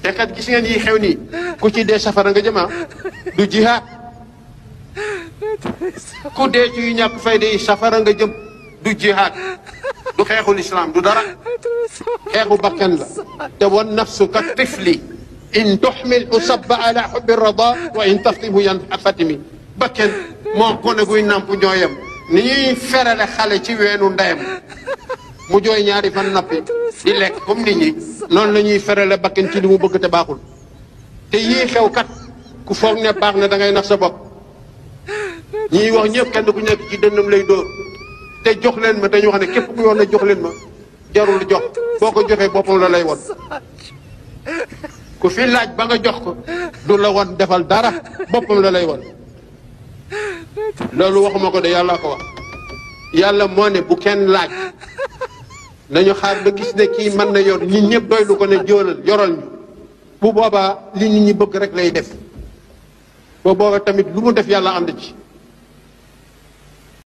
te kat gis ngeen yi xew nii ku ci dee safara nga jëm du jihaad ku dee ci ñàkk fayda yi safara nga jëm du jihaad du xeexul islam du dara xeexu bakkan la te wan nafsu ka tifli in tuxmil usabba ala xubbi rada wa in taftimhu yan fatimi bakkan moo gone guy nàmp ñooyam ni ñuy ferale xale ci weenu ndeyam mu jooy ñaari fan nappi di lekk comme nit ñi noonu la ñuy ferale bakkan ci li mu bëgg te baaxul te yii xew kat ku foog ne baax na da ngay nax sa bopp ñiy wax ñëpp kenn ku nekk ci dënnam lay dóor te jox leen ma dañu wax ne képp ku yoon ne jox leen ma jarul jox boo ko joxee boppam la lay won ku fi laaj ba nga jox ko du la won defal dara boppam la lay won loolu waxuma ko de yàlla ko wax yàlla moo ne bu kenn laaj nañu xaar ba gis ne kii mën na yor nit ñëpp doy lu ko ne jóolal yoral ñu bu boobaa li nit ñi bëgg rek lay def ba booba tamit lu mu def yàlla ànd ci